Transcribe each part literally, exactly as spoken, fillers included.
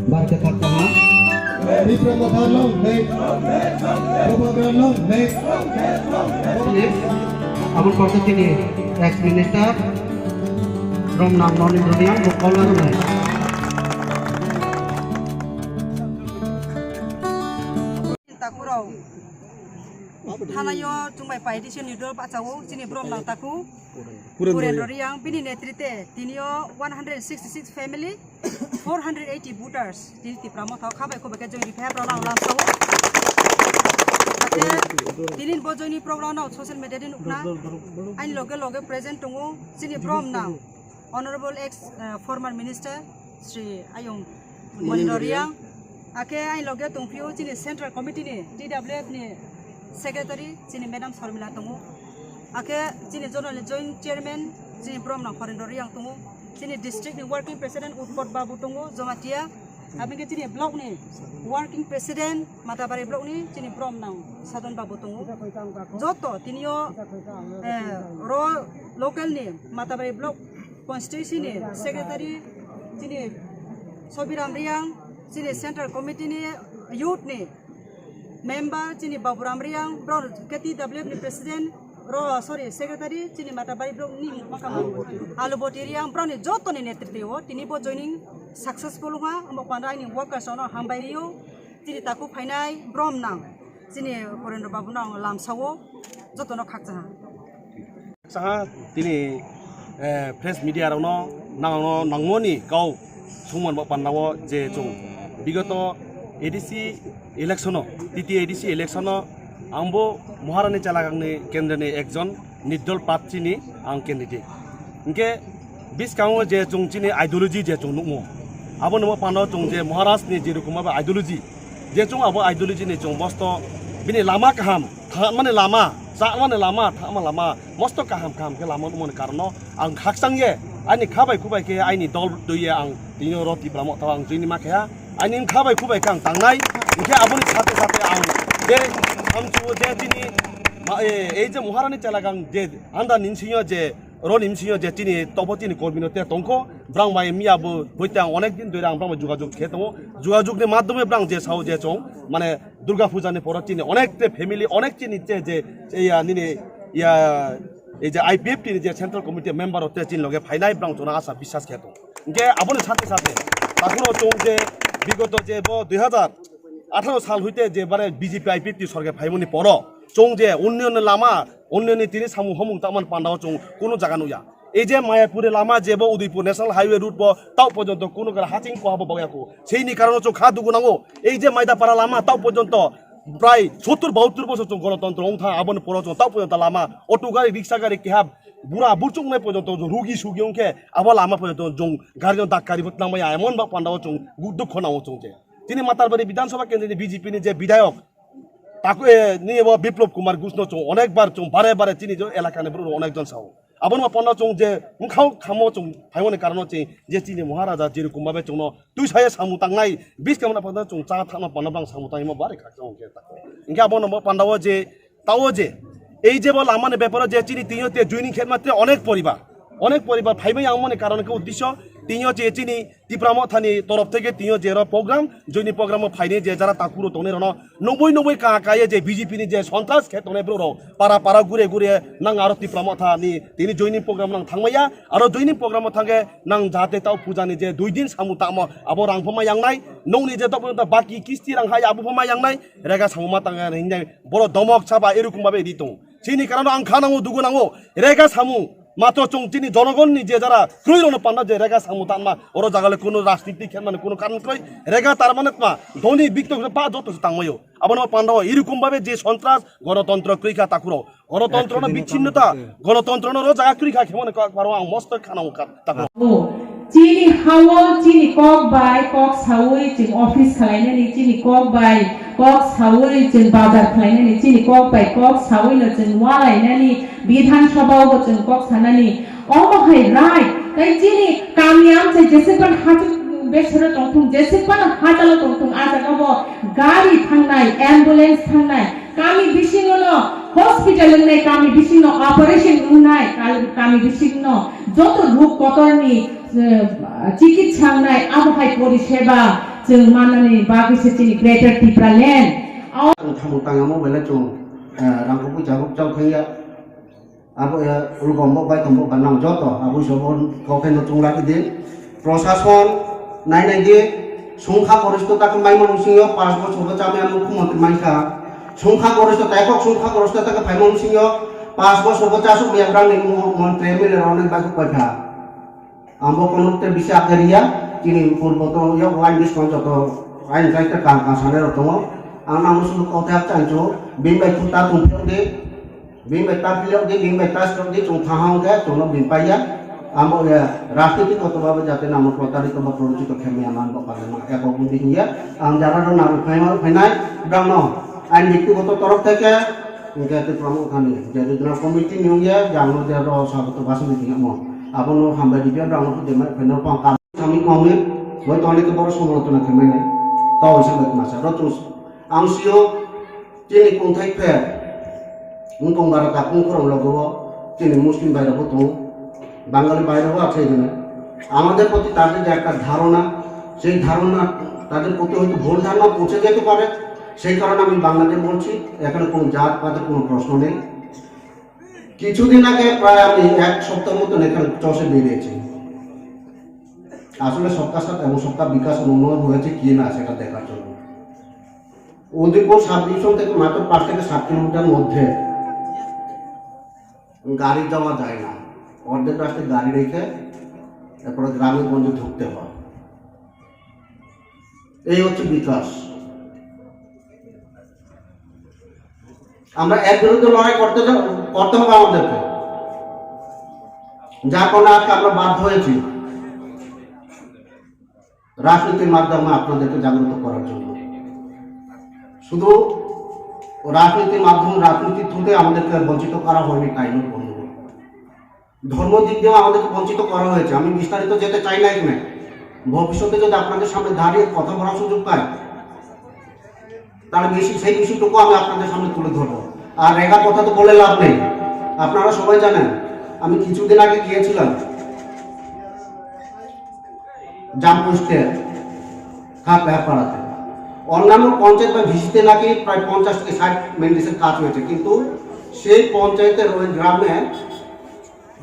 Barke khakchangma. Tipra Motha long live. Bubagra long live. Aboni kotor tini ex minister Romnang Monindra Reang bo call rwnai. Takurok thanayo chwngbai paidise nidol bachao chini Romnang taku. Purendra Purendra Reang. Reang bini netrite tinio one hundred sixty six family, four hundred eighty voters tini Tipra Motha khabai khubai khe join ripha borok nang lamsao. Ate tini bo joini program no social media di nukna ani loge loge present tongo chini Romnang Honorable ex, uh, former minister Sri Ayung Monindra Reang. Akhe ani loge tongphio chini Central Committee ni T W F ni Secretary chini Madam Sharmila tongo. Akhe chini Zonal ni Joint Chairman chini Romnang Horendra Reang tongo. Chini district ni Working President Utpot Babu tongo, Jamatia. Aboni chini block ni Working President Matabari block ni chini Romnang Sadon Babu tongo. Joto tinio, eh, ro local ni Matabari block constituency ni secretary chini Sobiram Reang, chini Central Committee ni youth ni member chini Baburam Reang, bro K T W F ni president, ro, sorry, secretary chini Matabari block ni makama Aluboti Reang, bro ni joto ni netrite o tini bo joining successful wngha, omo panda aini workers ono hambai rio, chini taku phainai Romnang chini Horendra Babu no ang lamsao joto no khakchangha. Saha tini, eh, press media rokno nangno nangmoni kau sungman bo pandao je chwng bigoto A D C election o, T T A D C election o angbo Maharani Chalagangni kendroni ekjon nirdol prarthi ni ang candidate. Hinkhe biskango je chwng chini ideology je chwng nukmo, abo nungmo pano chwng je Maharaj ni je rokom abo ideology, je chwng abo ideology ni chwng bosto bini lama kaham, thangmani lama, chakmani lama, thangma lama, mosto kaham kaham khe lama nukmani karono ang khakchang ye, ani kha bai khu bai khe aini dol twi ye ang tini oro Tipra Motha ang join ma khe ha, ani kha bai khu bai khe ang tangnai, hinkhe aboni sathe sathe ang je samchu je chini ma, e, ei je Maharani Chalagangni je anda ni bisingo je Oro ni bisingo je chini tobo chini kormi no te tongkho, brang bai miya bo boitang onek din doi rang brang bai jugajug khe tongo, jugajug ni madhyome brang je sao je chwng mane Durga Puja ni poro chini onek te family onek chini che je, je ya nini ya ei je I P F T ni je central committee member o te chini loge phainai brang chwngno asa biswas khe tongo. Hinkhe aboni sathe sathe takhuro chwng je bigoto je bo dui hazar atharo sal hoite je bare B J P I P F T sorkar phaimani poro chwng je unnoyon ni lama, unnoyon ni tini samung hamung tangmani pandao chwng kunu jaga nukya. Ei je Mayapur ni lama je bo Udaipur National Highway route bo tao porjonto kunu gara haching koha bo bagya ko. Seini karono chwng kha dugu nango. Ei je Maidapara lama tao porjonto prai sottur bahattur bosor chwng gonotontro wngtha, aboni poro chwng tao porjonto lama auto gari, riksha gari keha bura burchuk nai porjonto rugi sugi wngkhe abo lama porjonto chwng gari no dakkari bo tangmaya, emon ba pandao chwng dukho nango chwng je. Chini Matarbari Bidhan Sabha kendri ni B J P ni je bidhayok, taku, e, ni bo Biplop Kumar Ghosh no chwng onek bar chwng bare bare chini je elaka ni borok rok onek jon sao. Abono ma panda chwng je mkhao khamo chwng phaimani karono chwng je chini Maharaja je rokom babe chwngno twi saya samung tangnai, biskang na panda chwng cha thangma panda bang samung tangma bare khakchang khe ta. Hinkhe abono ma pandao je Tao je, ei je bo lama ni beparo je chini tini te joining khe ma te onek poribar, onek poribar phaibai ang mani karon khe uddesyo Tini o je chini Tipra Mothani torof theke tini o je ro program, joini program o phaini je jara takuro tongnai rono noboi noboi ka kaye je B J P ni je sontras khe tongnai borok rok para para gure gure nang aro Tipra Mothani tini joini program nang thangmaya, aro joini program o thangke nang jate tao puja ni je dui din samu tamo abo rang phoma yangnai, nongni je tokbo ta baki kisti rang hai abo phoma yangnai, rega samu ma tang hingnai, boro domok saba erukum babe ri tong. Chini karano ang kha nango, dugu nango, rega samu. Matro chwng chini jonogonni je jara kroi rokno panda je rega samu tanma, oro jagale kuno rajniti khenmani kuno karon kroi, rega tarmane tma, dhoni bikto pa joto se tangmayo. Abono panda o irukum babe je sontras, gonotontro kroi kha takuro. Gonotontrono bichinno ta, gonotontrono ro jaga kroi kha khemone kok paro ang mosto khanang ka takuro. Chini hao, chini kok bai kok saui chwng office khalainani, chini kok bai kok saui chwng bazar khalainani, chini kok bai kok saui no chwng walainani, Bidhan Sabha o bo chwng kok sanani. Omo hai right, tai chini kami amchai jesephan hachuk besero tongthung, jesephan hachalo tongthung, a jaga bo gari thangnai, ambulance thangnai, kami bisingo no hospital wngnai, kami bisingo operation wngnai, kal-, kami bisingo joto ruk kotorni, eh, chikitsa wngnai, abo hai poriseba chwng manani bagwi se chini Greater Tipraland. Ang thamung tangya mobile chwng, eh, rangkukui jabuk chao thangya. Abo ya ulgombo bai tombo ba nang joto abo sobo kokhe no chunglai di. Prosason nai nai di, sungkha goristo ta khe maimon singyo pas bosor bo chamai ang mukhyamantri mankha. Sungkha goristo ta kok sungkha goristo ta khe phaimon singyo pas bosor bo chasuk ya brang ni mo-, montri M L A rok ni bai kok paikha. Ang bo kono te bisi akhai riya, chini purbo to yok line buskang joto line kaisa kang kang sanai rok tongo. Ang nang musu kok thak chang chu, bini bai khuta tong phiyok di, bini bai ta phiyok di, bini bai ta srok di, chung thahang khe chungno bini paiya. Ang bo ya rajniti koto babe jate nang protari to ba proruchito khe maya man bo kale ma eko budi hiya. Ang jara ro nang phaima phainai, brang no ang biktigoto torof theke, hingke te promo thani, je regional committee ni ungya, jang no je ro sabato basni tingmo. Abono hambai ribya, brang no pudi mai phaino pang kam. Samik mami, moi toni ke boro somono tuna kemai nai. Kau isa bai masa ro tus. Ang sio, chini kungthai phe. Ungkong bara ta kung khorang logo, chini Muslim bai rok tong. Bangali bai rok akhai gana. আমাদের প্রতি তাদের যে একটা ধারণা, সেই ধারণা তাদের প্রতি হয়তো ভুল ধারণা পৌঁছে যেতে পারে, সেই কারণে আমি বাংলাদেশ বলছি, এখানে কোনো জাত পাতের কোনো প্রশ্ন নেই। কিছুদিন আগে প্রায় আমি এক সপ্তাহ মতন এখানে চষে বেরিয়েছি, আসলে সবকা সাথ এবং সবকা বিকাশ উন্নয়ন হয়েছে কি না সেটা দেখার জন্য। উদয়পুর সাব ডিভিশন থেকে মাত্র পাঁচ থেকে সাত কিলোমিটার মধ্যে গাড়ি যাওয়া যায় না, অর্ধেক রাস্তায় গাড়ি রেখে তারপরে গ্রামে গঞ্জে ঢুকতে হয়। এই হচ্ছে বিকাশ। আমরা এর বিরুদ্ধে লড়াই করতে যা-, করতে হবে আমাদেরকে, যার কারণে আজকে আমরা বাধ্য হয়েছি রাজনীতির মাধ্যমে আপনাদেরকে জাগ্রত করার জন্য। শুধু রাজনীতির মাধ্যমে, রাজনীতির থ্রুতে আমাদেরকে বঞ্চিত করা হয়নি, তাই নয় বন্ধুগণ। ধর্ম দিক দিয়েও আমাদেরকে বঞ্চিত করা হয়েছে। আমি বিস্তারিত যেতে চাই না এখানে। ভবিষ্যতে যদি আপনাদের সামনে দাঁড়িয়ে কথা বলার সুযোগ পাই, তাহলে বেশি, সেই বিষয়টুকু আমি আপনাদের সামনে তুলে ধরবো। আর রেগার কথা তো বলে লাভ নেই, আপনারা সবাই জানেন। আমি কিছুদিন আগে গিয়েছিলাম জামপুইস্টে, খাপেহাপাড়াতে। অন্যান্য পঞ্চায়েত বা ভিসিতে নাকি প্রায় পঞ্চাশ থেকে ষাট মেন্টেন্সের কাজ হয়েছে, কিন্তু সেই পঞ্চায়েতের ওই গ্রামে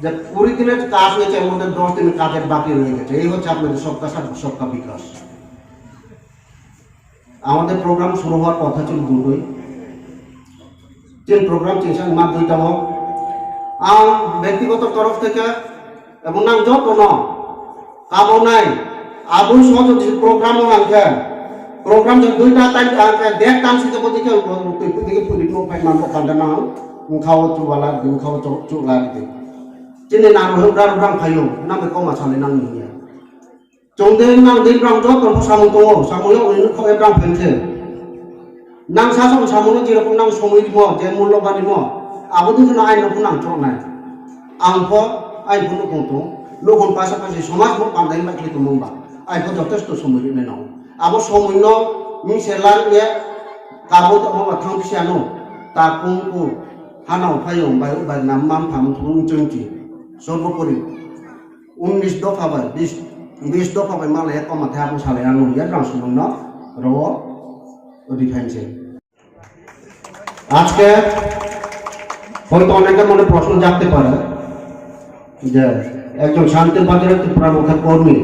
যে কুড়ি দিনের কাজ হয়েছে, এর মধ্যে দশ দিনের কাজের বাকি রয়ে গেছে। এই হচ্ছে আপনাদের সবকা সাথ সবকা বিকাশ। আমাদের প্রোগ্রাম শুরু হওয়ার কথা ছিল দুটোই, তিন প্রোগ্রাম তিন সাথে মাত্র দুইটা হোক। আম ব্যক্তিগত তরফ থেকে এবং নাম যত ন কামনায় আবুল সহযোগী প্রোগ্রাম আনকে প্রোগ্রাম যে দুইটা তাই আনকে দেখ তাম সিতে কোদিকে কোদিকে পুলিশ নো ফাইন মানবো কান্দা না খাও চুবালা দিন খাও চুলা দিন। Chini nang rwng rwng rwng phaio, nang bai kok ma sanai nang ni hiya. Chwng de nang de rwng joto no samung tongo, samung yo ni khok rwng phain se. Nang sa song samung no jerokom nang somoi rimo, je mullo ba rimo, abo din no ai no phunang chok nai. Ang pho ai phunu kong tong, lokon pasa pasi somaj mo pandai bai khlai tongmung ba, ai pho jotesto somoi rinai nang. Abo somoi no mi se lan ye, kabo to mo ba thang pisa no, ta kung ku, hana uphai yong bai, bai nam mam tham thung chungchi, sorbopori. উনিশ দফা বা বিশ, বিশ দফা bai malai ya koma the abo salai ano ya drang sumang no ro odi phainse. আজকে হয়তো অনেকের মনে প্রশ্ন জাগতে পারে যে একজন শান্তির বাজারে ত্রিপুরা মথা কর্মী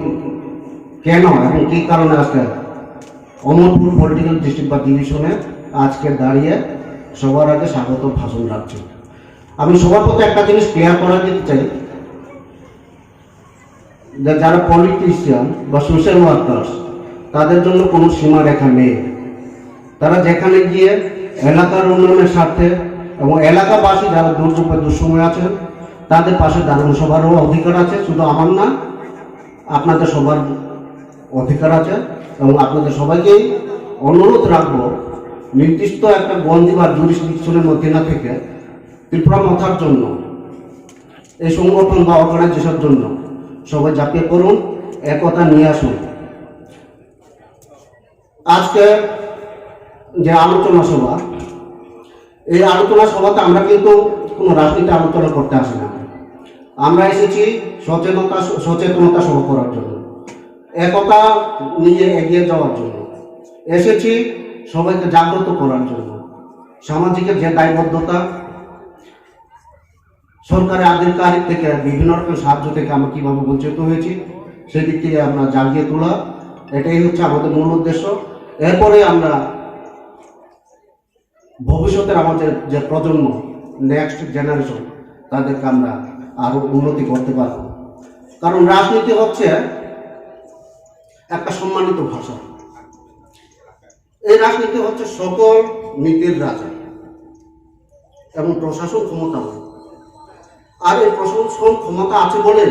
কেন এবং কি কারণে আজকে অমরপুর পলিটিক্যাল ডিস্ট্রিক্ট বা ডিভিশনে আজকে দাঁড়িয়ে সবার আগে স্বাগত ভাষণ রাখছে। আমি সবার প্রতি একটা জিনিস ক্লিয়ার করা দিতে চাই যে যারা পলিটিশিয়ান বা সোশ্যাল ওয়ার্কার্স, তাদের জন্য কোনো সীমারেখা নেই। তারা যেখানে গিয়ে এলাকার উন্নয়নের স্বার্থে এবং এলাকাবাসী যারা দুর্যোগ বা দুঃসময় আছেন, তাদের পাশে দাঁড়ানো সবারও অধিকার আছে, শুধু আমার না, আপনাদের সবার অধিকার আছে। এবং আপনাদের সবাইকেই অনুরোধ রাখবো, নির্দিষ্ট একটা গণ্ডি বা জুরিসডিকশনের মধ্যে না থেকে ত্রিপুরা মথার জন্য, এই সংগঠন বা অর্গানাইজেশনের জন্য সবাই ঝাঁপিয়ে পড়ুন, একতা নিয়ে আসুন। আজকে যে আলোচনা সভা, এই আলোচনা সভাতে আমরা কিন্তু কোনো রাজনীতি আলোচনা করতে আসি না। আমরা এসেছি সচেতনতা, সচেতনতা সভা করার জন্য, একতা নিয়ে এগিয়ে যাওয়ার জন্য এসেছি, সবাইকে জাগ্রত করার জন্য। সামাজিকের যে দায়বদ্ধতা, সরকারের আধিকারিক থেকে বিভিন্ন রকম সাহায্য থেকে আমরা কিভাবে বঞ্চিত হয়েছি, সেদিক থেকে আমরা জাগিয়ে তোলা, এটাই হচ্ছে আমাদের মূল উদ্দেশ্য। এরপরে আমরা ভবিষ্যতের আমাদের যে প্রজন্ম, নেক্সট জেনারেশন, তাদেরকে আমরা আরো উন্নতি করতে পারবো। কারণ রাজনীতি হচ্ছে একটা সম্মানিত ভাষা। এই রাজনীতি হচ্ছে সকল নীতির রাজা এবং প্রশাসন ক্ষমতাবান। আর এই প্রশাসন ক্ষমতা আছে বলে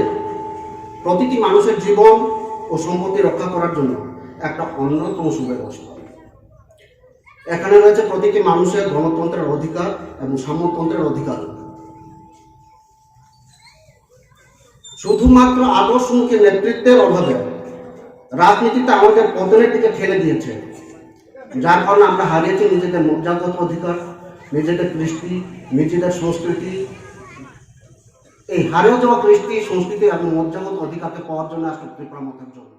প্রতিটি মানুষের জীবন ও সম্পত্তি রক্ষা করার জন্য একটা অন্যতম সুব্যবস্থা। এখানে রয়েছে প্রতিটি মানুষের গণতন্ত্রের অধিকার এবং সাম্যতন্ত্রের অধিকার। শুধুমাত্র আদর্শমুখী নেতৃত্বের অভাবে রাজনীতিতে আমাদের পতনের দিকে ঠেলে দিয়েছে, যার কারণে আমরা হারিয়েছি নিজেদের মর্যাদাগত অধিকার, নিজেদের কৃষ্টি, নিজেদের সংস্কৃতি। এই হারিয়ে যাওয়া কৃষ্টি, সংস্কৃতি এবং মর্যাদাগত অধিকারকে পাওয়ার জন্য আজকে ত্রিপুরা মথার জন্য